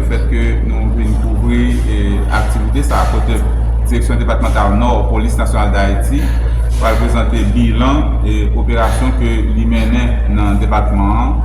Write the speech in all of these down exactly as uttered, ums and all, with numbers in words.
Fèt ke nou vin kouvri, e, aktivite sa a, kote Direksyon Depatmantal Nò Polis Nasyonal d Ayiti pral prezante bilan, e, operasyon ke li mennen nan depatman an,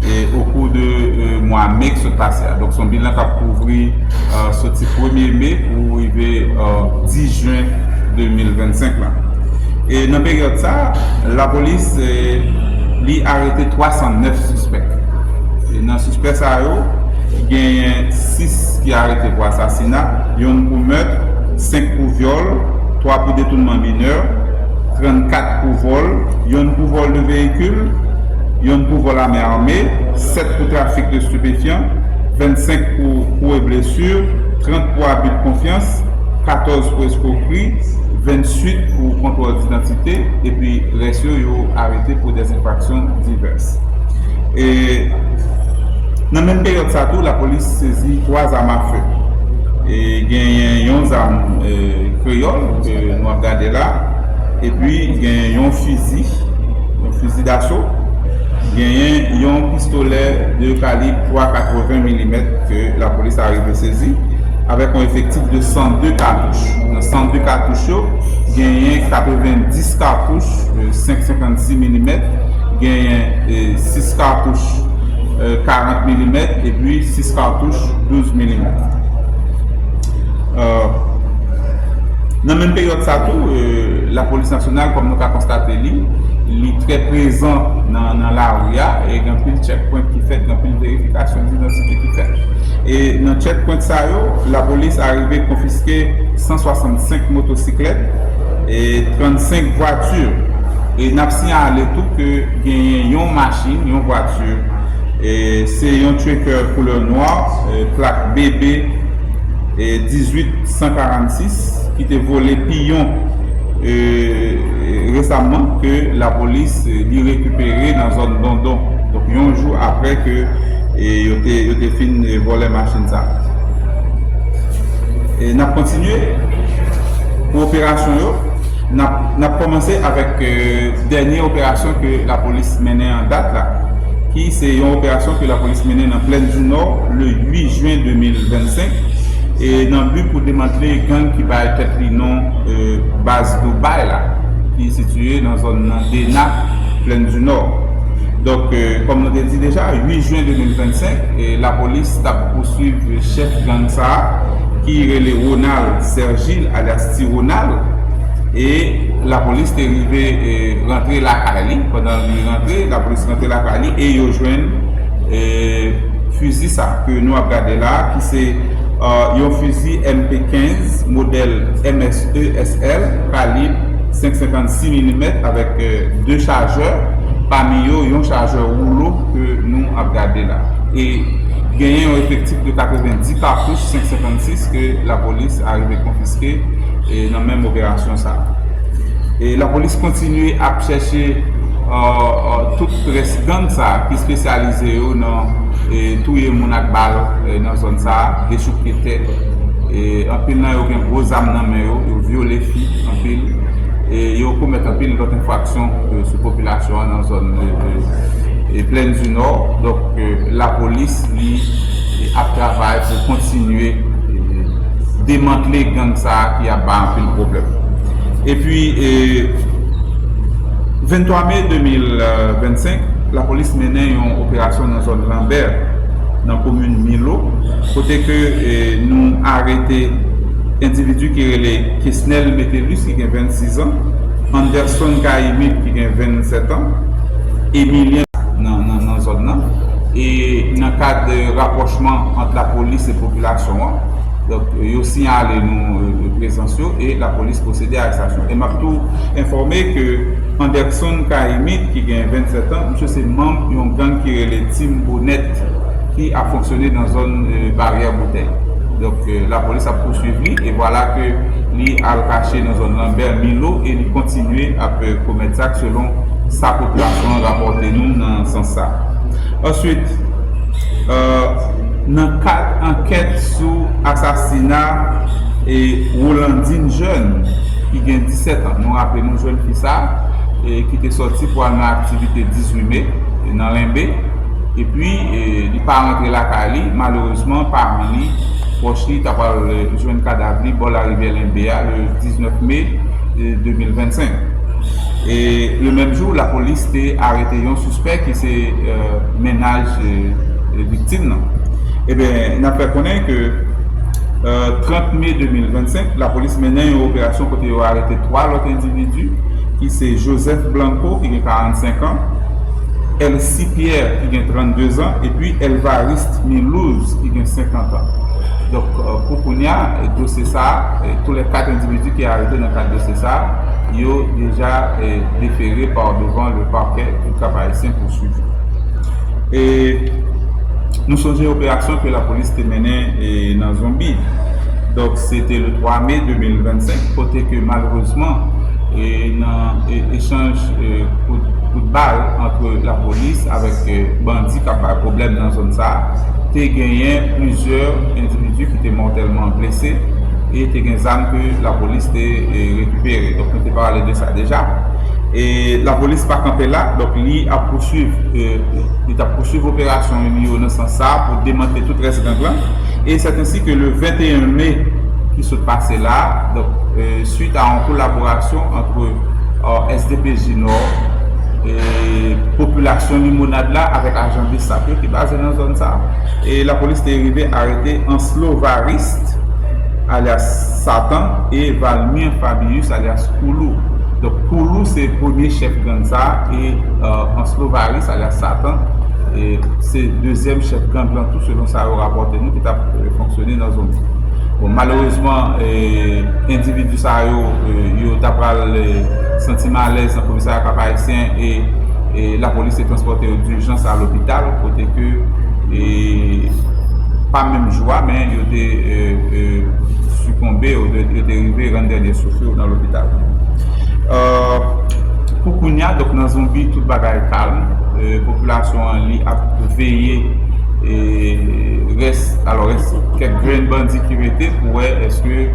e, okou de, e, mwa me k sot pase a. Donk, se yon bilan k ap kouvri, e, soti premye me pou rive, e, dis jen de mil vennsenk la. E nan peryòd sa, lapolis, e, li arete twa san nèf sispèk. E nan sispèk sa yo, genyen sis ki arete pou asasina, yonn pou mèt, senk pou vyòl, twa pou detounman minè, trannkat pou vòl, yonn pou vòl de veyikil, yonn pou vòl a men ame, sèt pou trafik de stipefyan, vennsenk pou kou e blesi, trant pou abi de konfyans, katòz pou eskwokri, venntuit pou kontwòl didantite, epi rès yo, yo arete pou dèzenfraksyon divès. E nan menm peryòd sa tou, lapolis sezi twa zam afe. E genyen yon zam, e, kreyòl ke nou ap gade la, epi genyen yon fizi, yon fizi daso, genyen yon pistolè de kalib twa katreven milimèt ke lapolis arive sezi, avèk yon efektif de san de katouch. Nan san de katouch yo, genyen katrevendis katouch, e, senk senkannsis milimèt, genyen, e, sis katouch, e, karant milimèt, epi sis katouch douz milimèt. E, nan menm peryòd sa tou, e, lapolis nasyonal, kòm nou ka konstate li, li trè prezan nan, nan lari a, e gen anpil checkpoint ki fèt, gen anpil verifikasyon didantite ki fèt. E nan checkpoint sa yo, lapolis arive konfiske san swasannsenk motosiklèt e trannsenk vwati. E n ap siyale tou ke genyen yon machin, yon vwati, e se yon Tracker koulè nwa, e plak B B, e dizuit san karannsis, ki te vole piyon, e, resaman, ke lapolis, e, li rekipere nan zòn Dondon. Donk, yon jou apre ke, e, yo te, yo te fin, e, vòlè machin sa. E n ap kontinye pou operasyon yo. N ap, n ap kòmanse avèk, e, dènye operasyon ke lapolis mennen an dat la, ki se yon operasyon ke lapolis mennen nan Plèn di Nò le uit jen de mil vennsenk, e nan bi pou demantle gang ki bay tèt li non, e, Baz Dubai la, ki sitiye nan zòn nan Dena, Plèn di Nò. Donk, e, kòm nou te di deja, uit jen de mil vennsenk, e, lapolis t ap pouswiv chèf gang sa a, ki rele Ronald Sergil, alyas Ti Ronald, e lapolis te rive, e, rantre lakay li. Pandan li rantre, lapolis rantre lakay li e yo jwenn, e, fizi sa ke nou ap gade la, ki se, e, yon fizi M P kenz modèl M S E S L, kalib senk senkannsis milimèt avèk, e, de chajè, pami yo yon chajè woulo ke nou ap gade la. E genyen yon efektif de katrevendis katouch senk senkannsis ke lapolis arive konfiske, e, nan menm operasyon sa a. E lapolis kontinye ap chèche, e, e, tout rès gang sa a ki espesyalize yo nan, e, touye moun ak bal, e, nan zòn sa a, dechouketè. E anpil nan yo gen gwo zam nan men yo, yo vyole fi anpil, e yo komèt anpil lòt enfraksyon, e, sou popilasyon an nan zòn, e, e, e Plèn di Nò. Donk, e, lapolis, li, e, ap travay pou kontinye, e, demantle gang sa a ki ap bay anpil pwoblèm. Epi, e, venntwa me de mil vennsenk, lapolis mennen yon operasyon nan zòn Lanbè, nan komin Milo, kote ke, e, nou arete endividi ki rele Kesnel Metellus, ki gen vennsis an, Anderson Caïmite, ki gen vennsèt an, Emilien nan, nan, nan zòn nan. E nan kad rapwochman ant lapolis e popilasyon an, donk, yo siyale nou, e, prezans yo e lapolis pwosede a arestasyon. E m ap tou enfòme ke Anderson Caïmite, ki gen vennsèt an, misye se manm yon gang ki rele Team Bonnet, ki ap fonksyone nan zòn, e, Baryè Boutèy. Donk, e, lapolis ap pouswiv li, e vwala ke li al kache nan zòn Lanbè Milo, e li kontinye ap, e, komèt zak selon sa popilasyon an rapòte nou nan sans sa. Answit, e, nan kad ankèt sou asasina, e, Rolandine Jeune, ki gen disèt an, nou raple nou jèn fi sa, e, ki te sòti pou al nan aktivite dizuit me, e, nan Lenbe, Epi, e, li pa rantre lakay li. Malerezman, pami li, pwòch li ta pral, e, jwenn kadav li bò larivyè Lenbe a le diznèf me, e, de mil vennsenk. E le menm jou, lapolis te arete yon sispè ki se, e, mennaj, e, e, viktim nan. Ebyen, n ap fè konnen ke, e, trant me de mil vennsenk, lapolis mennen yon operasyon kote yo arete twa lòt endividi, ki se Joseph Blanco, ki gen karannsenk an, Elcy Pierre, ki gen trannde zan, epi Elvariste Milouz, ki gen senkant an. Donk, e, pou kounye a, e, dosye sa a, e, tou lè kat endividi ki arete nan kad dosye sa a, yo deja, e, defere pa devan le parquet du Cap-Haïtien pour suivi. E nou sonje operasyon ke lapolis te mennen, e, nan Zonbi. Donk, se te le twa me de mil vennsenk, kote ke malerezman, e, nan, e, echanj, e, kout, kout bal ant lapolis avèk, e, bandi k ap bay pwoblèm nan zòn sa a, te genyen plizyè endividi ki te mòtèlman blese e te gen zam ke lapolis te, e, rekipere. Donk, nou te pale de sa deja. E lapolis pa kanpe la, donk li ap pouswiv, e, li t ap pouswiv operasyon li yo nan sans sa a pou demantle tout rès gang lan. E sèt ensi ke le venteyen me ki sot pase la, donk, e, suit a yon kolaborasyon ant, e, S D P J Nò, e, popilasyon Limonad la avèk ajan BSAP yo ki baze nan zòn sa a. E lapolis te rive arete Anslo Variste, alyas Satan, e Valmir Fabius, alyas Koulou. Donk, Koulou se premye chèf gang sa a, e, e, Anslo Variste, alyas Satan, e se dezyèm chèf gang lan tou, selon sa yo rapòte nou, ki t ap, e, fonksyone nan zòn. Bon, malerezman, e, endividi sa yo, e, yo ta pral, e, santi malèz nan komisarya Cap Haïtien e, e lapolis te transpòte yo dijans a lopital, kote ke, e, pa menm jou a, men yo te, e, e, sikonbe, yo te, yo te rive rann dènye souf yo nan lopital. E, pou kounye a, donk, nan Zonbi, tout bagay kalm. E, popilasyon an, li ap veye, e, rès, alò, rès kèk grenn bandi ki rete pou wè èske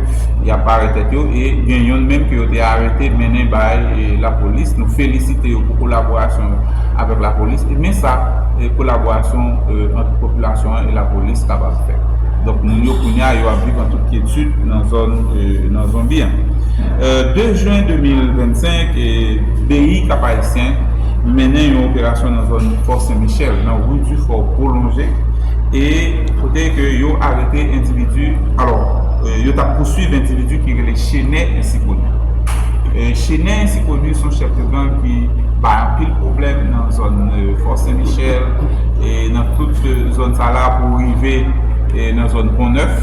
y ap pare tèt yo. E gen yonn menm ke yo te arete, mennen bay, e, lapolis. Nou felisite yo pou kolaborasyon yo avèk lapolis. E men sa, e, kolaborasyon, e, ant popilasyon an e lapolis kapab fè. Donk, moun yo kounye a, yo ap viv an tout kyetid nan zòn, e, nan Zonbi an. E, de jen de mil vennsenk, e, B I Cap Haïtien mennen yon operasyon nan zòn Fò Sen Michèl, nan Rue du Fort Prolongé, e kote ke yo arete endividi, alò, e, yo t ap pouswiv endividi ki rele Chenè Ensikoni. E, Chenè Ensikoni se yon chèf de gang ki bay anpil pwoblèm nan zòn, e, Fò Sen Michèl, e nan tout, e, zòn sa la pou rive, e, nan zòn Pon Nèf,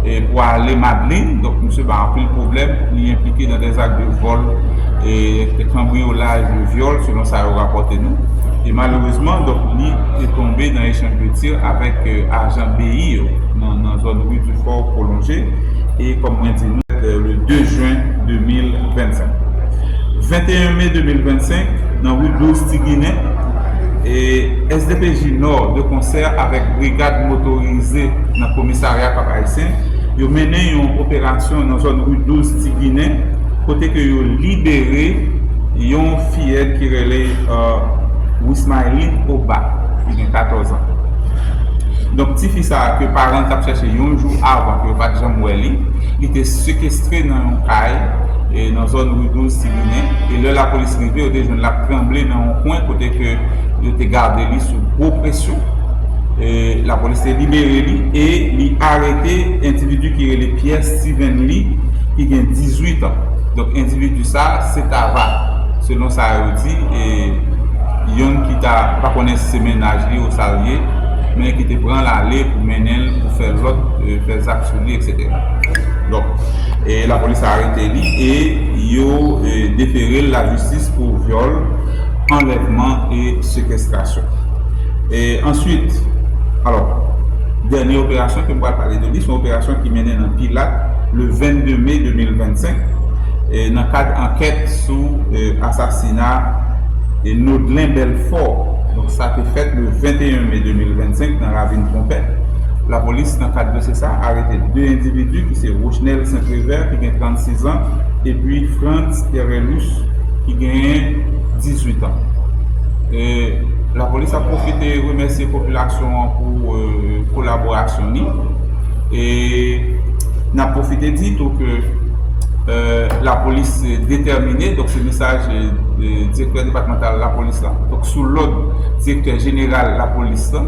e pou ale Madlin. Donk, misye bay anpil pwoblèm, li enplike nan dè zak de vòl, e kanbriyolaj, de vyòl, selon sa yo rapòte nou. E malerezman, donk, li te tonbe nan echanj de tir avèk, e, ajan B I yo nan, nan zòn Rue du Fort Prolongé. E kòm mwen di nou, e, le de jen de mil vennsenk. Venteyen me de mil vennsenk, nan ri Douz Ti Ginen, e S D P J Nò, de konsè avèk brigad motorize nan komisarya Cap Haïtien, yo mennen yon operasyon nan zòn ri Douz Ti Ginen, kote ke yo libere yon fiyèt ki rele, e, Wismaylin Oba, ki gen katòz an. Donk, tifi sa a ke paran l t ap chèche yon jou avan, ke yo pa t janm wè li, li te sekestre nan yon kay, e nan zòn ri Douz Ti Ginen. E lè lapolis rive, yo te jwenn l ap tranble nan yon kwen kote ke yo te gade li sou gwo presyon. E lapolis te libere li e li arete endividi ki rele Pierre Stevenly, ki gen dizuit an. Donk, endividi sa, se Tava, selon sa yo di, e yonn ki ta, pa konnen si se mennaj li ou sa l ye, men ki te pran l ale pou mennen l, pou fè lòt, e, fè zak sou li, etsetera. Donk, e lapolis arete li e yo, e, defere l lajistis pou vyòl, anlèvman e sekestrasyon. E answit, alò, dènye operasyon ke m pral pale de li, se yon operasyon ki mennen nan Pilat, le vennde me de mil vennsenk, e nan kad ankèt sou, e, asasina, e, Nodlen Belfort. Donk, sa te fèt le venteyen me de mil vennsenk nan Ravin Twonpè. Lapolis, nan kad dosye sa, arete de endividi ki se Rochnel Saint-Prévert, ki gen trannsis an, epi Frantz Pierrelus, ki genyen dizuit an. E Lapolis ap pwofite remèsye popilasyon an pou euh, kolaborasyon li. E n ap pwofite di tou ke euh, lapolis detèmine, donk se mesaj euh, direktè depatmantal lapolis la. Donk sou lòd direktè jeneral lapolis la,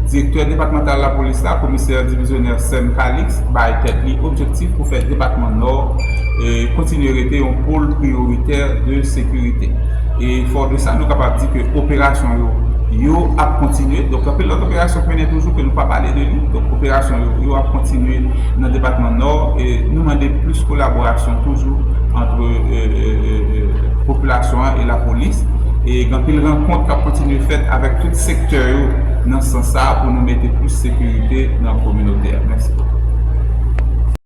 direktè depatmantal lapolis la, komisè divizyonè Sèm Calix bay tèt li objektif pou fè depatman Nò euh, kontinye rete yon pòl priyoritè de sekirite. E fò de sa, nou kapab di ke operasyon yo yo ap kontinye. Donk anpil lòt operasyon k mennen toujou ke nou pa pale de li. Donk operasyon yo yo ap kontinye nan depatman Nò e nou mande plis kolaborasyon toujou ant euh, euh, euh, euh, popilasyon an e lapolis. E gen anpil rankont k ap kontinye fèt avèk tout sektè yo nan sans sa a pou nou mete plis sekirite nan kominote a. Mèsi.